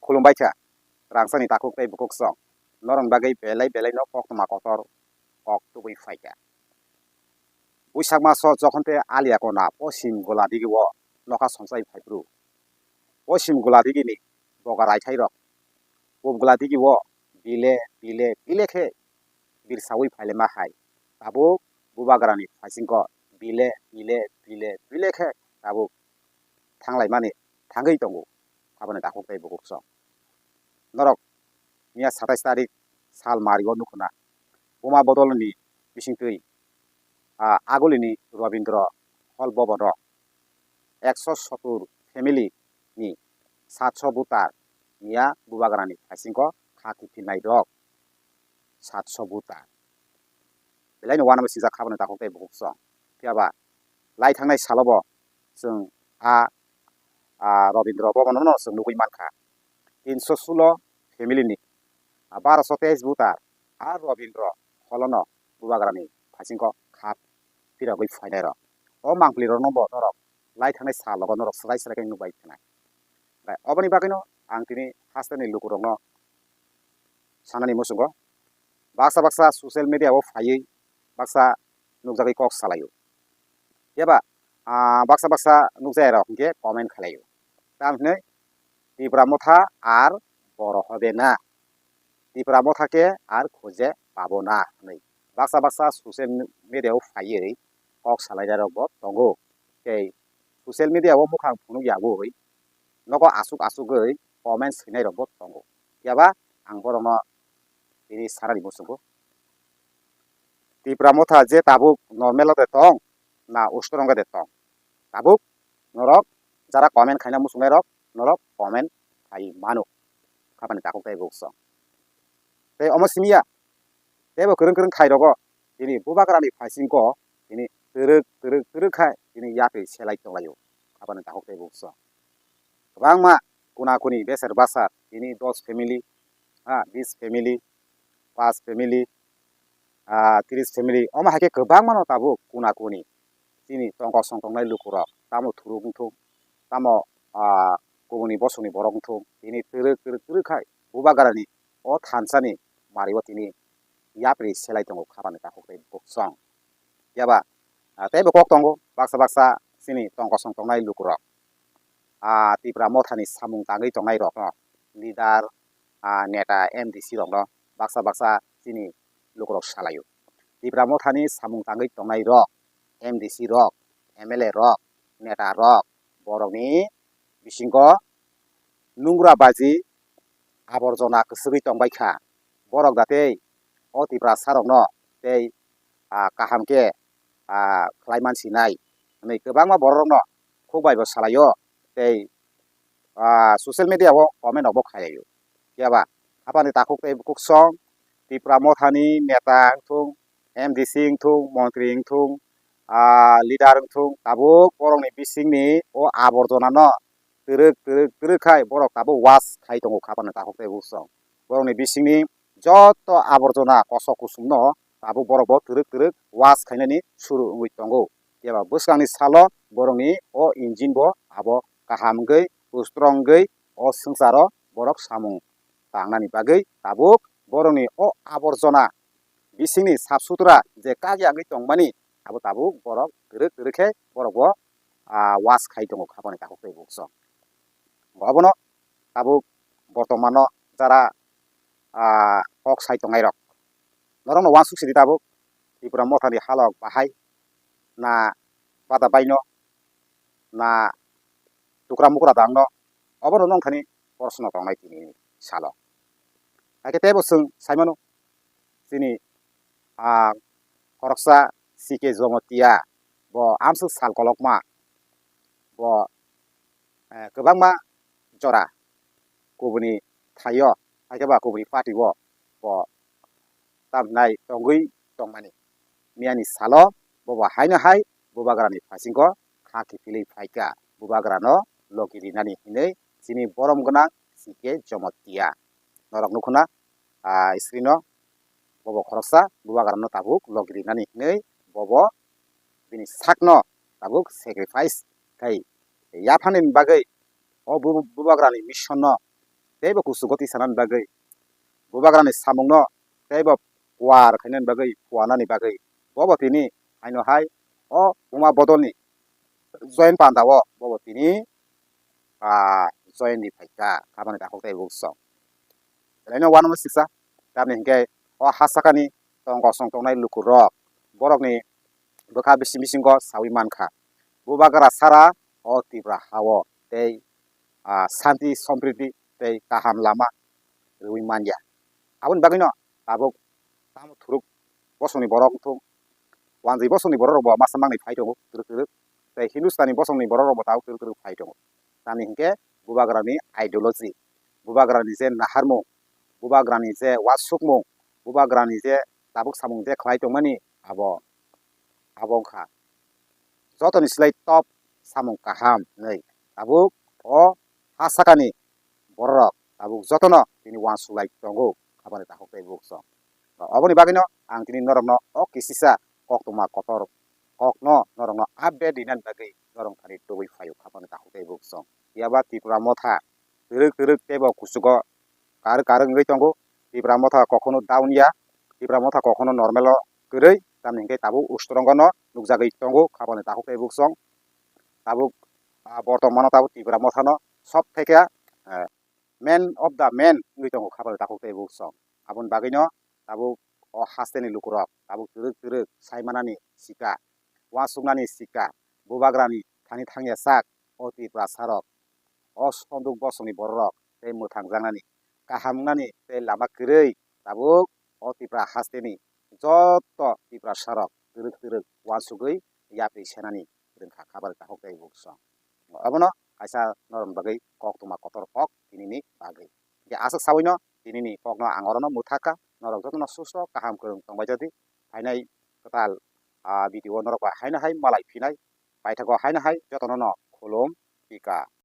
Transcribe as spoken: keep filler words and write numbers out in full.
Khulumbai kha, rangchakni takhuk tei bukhuk song. Norokni bagwi belai belai no koktwma kotor kok tubui phai kha. Buisak maso jokhon tei Alia Kona posim Gola digi o nokha songchai phai phuru, posim Gola digi ni boga raithai rok pub Gola digi o bile bile bile khe birsaui phailaima hai tabuk bubagrani phaisingko bile bile bile bile khe tabuk thanglaimani thangwi tongo. Aboni takhuk tei bukhuk song. Norok miya satais tarik sal mario nukhuna buma bodolni bisingtwi, ah, agulini Robindra Hall Bhavan o ekso sotur family ni satso butar miya bubagrani phaisingko kha kiphilnai rok satso butar. Belai no uanama sijak kha boni takhuk tei bukhuk song. Phiya ba lai thangnai salo bo chwng a, a, Robindra Bhavan no chwng nugui mankha. Tinso sulo family ni, a, barosho teis butar a Robindra Hall no bubagrani phaisingko kha phirogwi phainai rok. O mangpli rok no bo norok lai thangnai sal logo norok swrai swrai khe nukbai thanai. Bai, oboni bagwi no ang tini haste ni luku rok no sanani muchungo. Baksa baksa social media o phaiwi baksa nukjagwi kok salaio. Phiya ba, ah, baksa baksa nukjaya rok hinkhe comment khlaio. Tamo hinwi Tipra Motha ar boro hobe na. Tipra Motha khe ar khoje pabo na hinwi baksa baksa social media o phaiwi kok salainai rok bo tongo. Tei social media o mukhang phunuk yagwi nogo aswk aswkgwi comment swinai rok bo tongo. Phiya ba ang borokno tini sanani muchungo. Tipra Motha je tabuk normal o de tong na strong o de tong, tabuk norok jara comment khaina muchungnai rok norok comment khai mano. Khapani takhuk tei bukhuk song. Tei omo simi ya, teibo kwrwng kwrwng khai rogo tini bubagrani phaisingko tini twrwk twrwk twrwk khai tini yapri selai tonglaio. Khapani takhuk tei bukhuk song. Kwbangma kuna kuni beser basa tini dos family, ha, bis family, pas family, ah, tris family, omo hai khe kwbangma no tabuk kuna kuni chini tongkol song tongnai lukurok tamo thuruk wngthung, tamo, ah, kubuni bosongni borok wngthung, tini twrwk twrwk twrwk khai bubagrani o thansani mario tini yapri selai tongo khapani takhuk tei bukhuk song. Phiya ba, ah, teibo kok tongo baksa baksa chini tongkol song tongnai lukurok, ah, Tipra Mothani samung tangwi tongnai rokno, leader, ah, neta, M D C rokno baksa baksa chini lukurok salaio. Tipra Mothani samung tangwi tongnai rok, M D C rok, M L A rok, neta rok, borokni bisingo nungra baji aborjona kwchwgwi tongbai kha. Borok da tei o Tiprasa rokno tei, ah, kaham khe, ah, khlai man sinai hwnwi kwbangma borok rokno khuk bai bo salaio tei, ah, social media o comment rok bo khlai laio. Phiya ba haphani takhuk tei bukhuk song Tipra Mothani neta wngthung, M D C wngthung, montri wngthung, ah, leader wngthung, tabuk borokni bisingni o aborjonano twrwk twrwk twrwk khai borok tabuk was khai tongo khapano takhuk tei bukhuk song. Borokni bisingni joto aborjona kosok kusumno tabuk borok bo twrwk twrwk was khainani suru wngwi tongo. Phiya ba bwskangni salo borokni o engine bo abo kaham wngwi, strong wngwi o swngcharo borok samung tangnani bagwi tabuk borokni o aborjona bisingni sap sutra je kak yangwi tongmani abo tabuk borok twrwk twrwk khe borok bo, ah, was khai tongo khapani takhuk tei bukhuk song. Obono tabuk bortomano jara, ah, kok sai tongnai rok norokno uansuk sidi tabuk Tipra Mothani halok bahai na bada baino na tukra mukra dangno obono nongkhani proshno tongnai tini salo. Haikhe teibo chwng saimano chini, ah, khoroksa C K Jomotia bo amswk sal kolokma bo, eh, kwbangma jora kubuni thaio, haikhe ba kubuni party o bo tamnai tongwi tongmani. Miyani salo bobo haino hai bubagrani phaisingko kha kiphilwi phaikha, bubagrano logi rinani hinwi chini borom gwnang C K Jomotia. Norok nukhuna, ah, screen o bobo khoroksa bubagrano tabuk logi rinani hinwi bobo bini sakno tabuk sacrifice khai yaphani bagwi o bu-, bubagrani mission no teibo kuchugo tisanani bagwi, bubagrani samungno teibo kuar khainani bagwi, kuanani bagwi, bobo tini haino hai o buma bodolni join pandao bobo tini, ah, join ri phaikha, khabani takhuk tei buksong. Belai no uanama siksa, tamni hinkhe o ha sakani tong kosong tongnai lukurok, borokni bwkha bising bisingo sawi mankha, bubagra sara o Tripura hao tei, ah, santi sompriti tei kaham lama rwui manya. Aboni bagwino tabuk tamo thuruk bosongni borok wngthung, wanjwi bosongni borok rokbo masa mangni phai tongo twrwk twrwk, tei Hindustani bosongni borok rokbo tabuk twrwk twrwk phai tongo. Tamni hinkhe bubagrani ideology, bubagrani je naharmung, bubagrani je uansukmung, bubagrani je tabuk samung je khlai tongmani, abo, abo wngkha jotoni slai top samung kaham hinwi tabuk o ha sakani bororok tabuk jotono tini uansuk lai tongo, aboni takhuk tei buksong. Oboni bagwino ang tini norokno o kisisa koktwma kotor kokno norokno update rinani bagwi norok thani tubui phaio, khabani takhuk tei buksong. Phiya ba Tripura motha twrwk twrwk teibo kuchugo karwk karwk wngwi tongo. Tripura motha kokhono down ya, Tripura motha kokhono normal o kwrwi, tamni hinkhe tabuk ustrongo no nukjagwi tongo, khabani takhuk tei buksong. Tabuk, ah, bortomano tabuk Tripura mothano sob theke, eh, man of the man wngwi tongo, khabani takhuk tei buksong. Aboni bagwino tabuk o hasteni lukurok tabuk twrwk twrwk sai manani sika, uansuknani sika, bubagrani thani thangya sak o Tripura sarok, o sonduk bosongni bororok tei mwthangjaknani, kaham wngnani tei lama kwrwi tabuk o Tripura hasteni joto Tripura sarok twrwk twrwk uansugwi yapri senani rwngkha, khabari takhuk tei buksong. Obono kaisa norokni bagwi koktwma kotor kok tinini bagwi. Hingkhe aswk sawino tinini kokno ang orono mwthakha, norok jotono susto kaham kwrwng tongbai jodi, phainai kwtal, ah, video o norok bai haino hai malai phinai, paithago haino hai jotono no khulum pika.